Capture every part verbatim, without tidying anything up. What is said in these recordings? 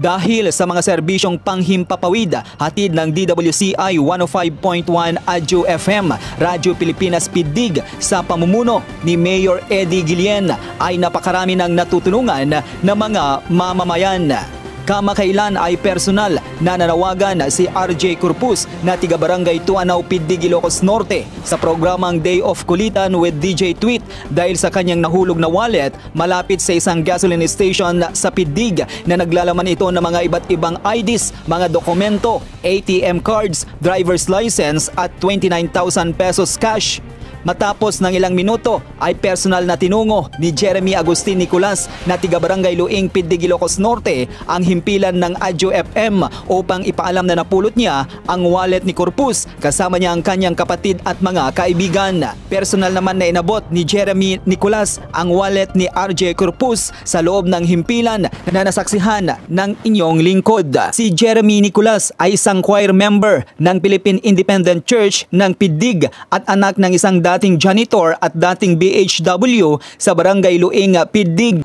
Dahil sa mga serbisyong panghimpapawid, hatid ng D W C I one oh five point one Adyo F M, Radyo Pilipinas Piddig, sa pamumuno ni Mayor Eddie Guillen, ay napakarami ng natutulungan ng mga mamamayan. Kamakailan ay personal na nanawagan si R J Corpus na tiga Barangay Tuanao, Piddig, Ilocos Norte, sa programang Day of Kulitan with D J Tweet dahil sa kanyang nahulog na wallet malapit sa isang gasoline station sa Piddig na naglalaman ito ng mga iba't ibang I Ds, mga dokumento, A T M cards, driver's license at twenty-nine thousand pesos cash. Matapos ng ilang minuto ay personal na tinungo ni Jeremy Agustin Nicolas na tiga Barangay Luing, Piddig, Ilocos Norte ang himpilan ng Adyo F M upang ipaalam na napulot niya ang wallet ni Corpus kasama niya ang kanyang kapatid at mga kaibigan. Personal naman na inabot ni Jeremy Nicolas ang wallet ni R J Corpus sa loob ng himpilan na nasaksihan ng inyong lingkod. Si Jeremy Nicolas ay isang choir member ng Philippine Independent Church ng Piddig at anak ng isang dating janitor at dating B H W sa Barangay Luing, Piddig.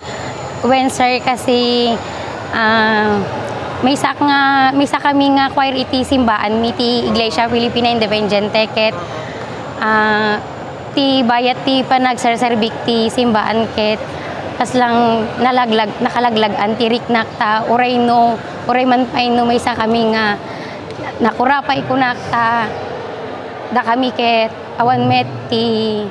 Wen, sir, kasi, ah, maysa nga, maysa kami nga choir iti simbaan mi ti Iglesia Filipina Independiente ket, ah, ti bayat ti panagserserbik ti simbaan ket kasla nalaglag, nakalaglag-an ti riknak ta uray no, uray man pay no maysa kami nga nakurapay kunak ta dakami ket awan met ti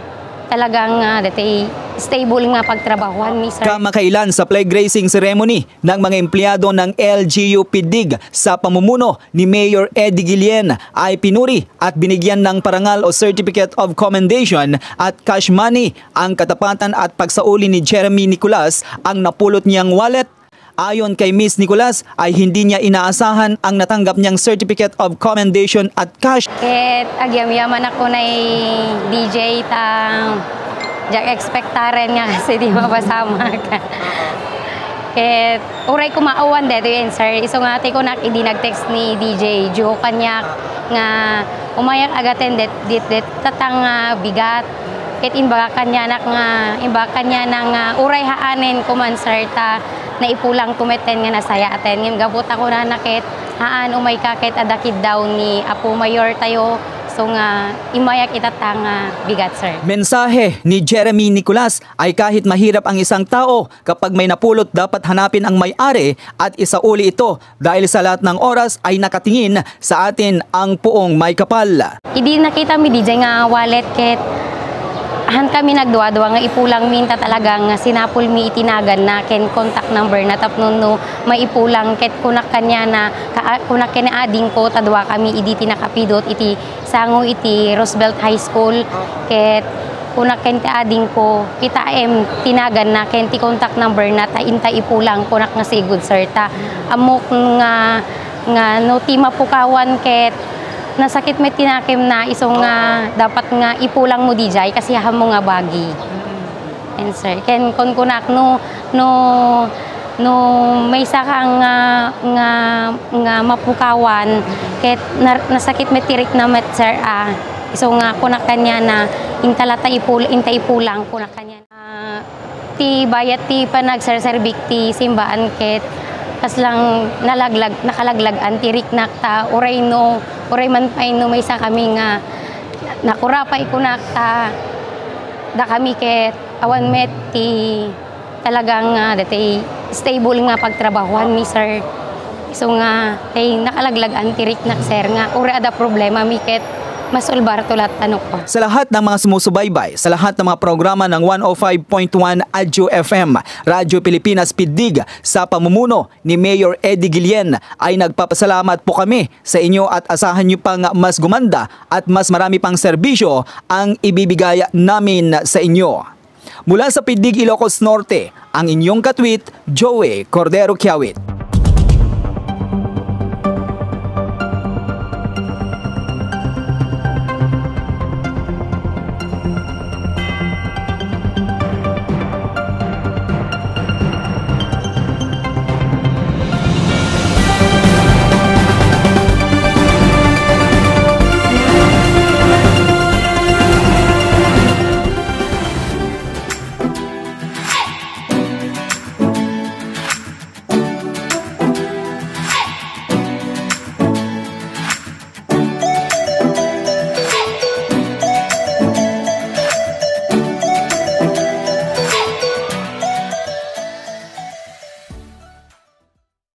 talagang, ah, dati stable nga pagtrabahuan mi, sir. Kamakailan sa flag raising ceremony ng mga empleyado ng L G U Piddig sa pamumuno ni Mayor Eddie Guillen ay pinuri at binigyan ng parangal o Certificate of Commendation at cash money ang katapatan at pagsauli ni Jeremy Nicolas ang napulot niyang wallet. Ayon kay Miss Nicolas ay hindi niya inaasahan ang natanggap niyang Certificate of Commendation at cash. Ket agyamyaman ako na D J ta diak expectaren nga kasi di mapasamak. Ket uray kumauwan detoy, sir. Isu nga ti kunak idi nag-text ni D J Joe kaniak nga umayak agaten det, det, det tatang nga bigat. Ket imbaga kanianak nga, imbaga kaniana nga uray haanen kuman, sir, ta naipulangko metten nga nasayaaten. Ngem gapu ta kunana ket, haan, umayka ket adda kiddaw ni Apo Mayor tayo. So nga, immayak itatta nga bigat, sir. Mensahe ni Jeremy Nicolas ay kahit mahirap ang isang tao, kapag may napulot dapat hanapin ang may-ari at isauli ito dahil sa lahat ng oras ay nakatingin sa atin ang puong may kapal. Idi nakita mi D J nga wallet ket han kami nagduadua nga ipulang mi ta talagang sinapul mi iti nagan na ken contact number na tapno no maipulang ket kunak kaniana, ka, kunak ken ading ko ta dua kami idi ti nakapidot iti sango iti Roosevelt High School ket kunak ken ti ading ko, kitaem ti nagan na ken ti contact number na ta inta ipulang kunak nga sigud, sir, ta ammok nga, nga no ti mapukawan ket nasakit met ti nakem na isu nga dapat nga ipulang mo D J kasi hammo nga bagi. Ken, sir, ken kunkunak no, no, no maysa ka nga, nga, nga mapukawan ket nar, nasakit met ti rikna met, sir, a. Isu nga kunak kaniana, inta la ta ipul, inta ipulang kunak kaniana. Ah, ti bayat ti panagserserbik ti simbaan ket kasla nalaglag, nakalaglag-an ti riknak ta uray no, uray man pay no maysa kami nga nakurapay kunak ta dakami ket awan met ti talagang, ah, dati stable nga pagtrabahuan mi, sir. Isu nga, tay nakalaglag-an ti riknak, sir, nga uray adda problema mi ket masolbar to latta no kua. Sa lahat ng mga sumusubaybay, sa lahat ng mga programa ng one oh five point one Adyo F M, Radyo Pilipinas Piddig, sa pamumuno ni Mayor Eddie Guillen, ay nagpapasalamat po kami sa inyo at asahan niyo pang mas gumanda at mas marami pang serbisyo ang ibibigay namin sa inyo. Mula sa Piddig, Ilocos Norte, ang inyong katwit, Joey Cordero Kiawit.